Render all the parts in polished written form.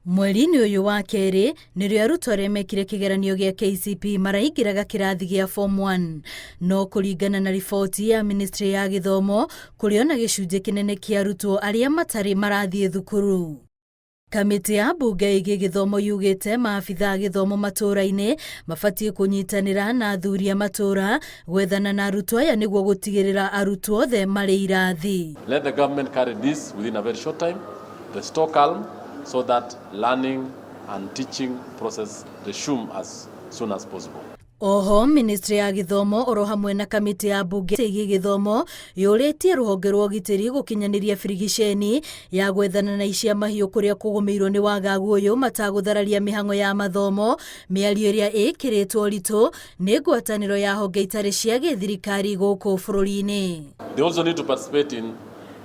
Mweri-inĩ ũyũ wa kerĩ nĩrĩo arutwo arĩa mekire kĩgeranio gĩa KCPE maraingĩraga kĩrathi gĩa Form 1. No kũringana na riboti ya ministry ya gĩthomo, kũrĩ ona gĩcunjĩ kĩnene kĩa arutwo arĩa matarĩ marathiĩ thukuru. Kamĩtĩ ya mbunge ĩgiĩ gĩthomo yugĩte maabitha a gĩthomo matũũra-inĩ mabatiĩ kũnyitanĩra na athuri a matũũra gwethana na arutwo aya nĩguo gũtigĩrĩra arutwo othe marĩ irathi. Let the government carry this within a very short time, restore calm so that learning and teaching process resume as soon as possible. Oho ministry ya gĩthomo oro hamwe na kamĩtĩ ya mbunge ĩgiĩ gĩthomo yũrĩtie rũhonge rwa ũgitĩri gũkinyanĩria birigiceni ya gwethana na icia mahiũ kũrĩa kũgũmĩirwo nĩ wagagu ũyũ matagũthararia mĩhang'o ya mathomo. Mĩario ĩrĩa ĩkĩrĩtwo ũritũ nĩ ngwatanĩro ya honge itarĩ cia gĩthirikari gũkũ bũrũri-inĩ. They also need to participate in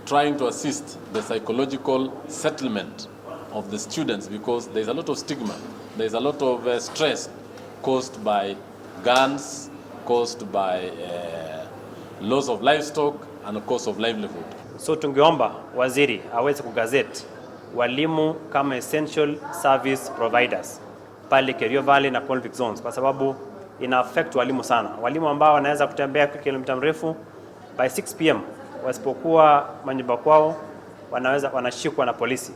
trying to assist the psychological settlement of the students because there is a lot of stigma, there is a lot of stress caused by guns, caused by loss of livestock and cost of livelihood. So tungeomba waziri aweze kugazette walimu kama essential service providers pale Kerio Valley na conflict zones, kwa sababu ina affect walimu sana. Walimu ambao wanaweza kutembea kwa kilomita mrefu, by 6 p.m. wasipokuwa manyumba kwao wanaweza wanashikwa na polisi.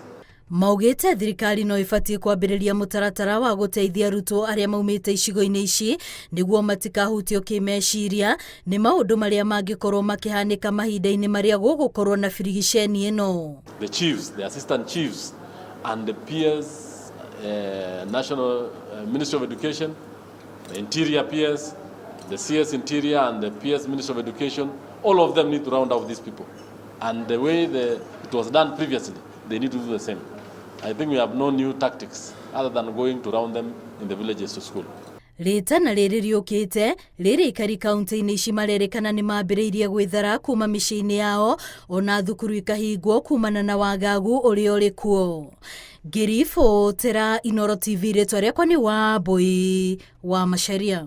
Maugĩte thirikari no ĩbatiĩ kwambĩrĩria mũtaratara wa gũteithia arutwo arĩa maumĩte icigo-inĩ ici nĩguo matikahutio kĩmeciria nĩ maũndũ marĩa mangĩkorwo makĩhanĩka mahinda-inĩ marĩa gũgũkorwo na birigiceni ĩno. The chiefs, the assistant chiefs and the PS, National Ministry of Education, the Interior PS, the CS Interior and the PS Ministry of Education, all of them need to round out these people. And the way it was done previously, they need to do the same. I think we have no new tactics other than going to round them in the villages to school. Rĩtana rĩrĩ rĩũkĩte rĩrĩ aikari kaunti-inĩ ici marerĩkana nĩ mambĩrĩirie gwĩthara kuma mĩciĩ-inĩ yao ona thukuru ikahingwo kumana na wagagu ũrĩa ũrĩ kuo. Ngĩribotera Inooro TV, rĩtwa rĩakwa nĩ Wambui wa Macharia.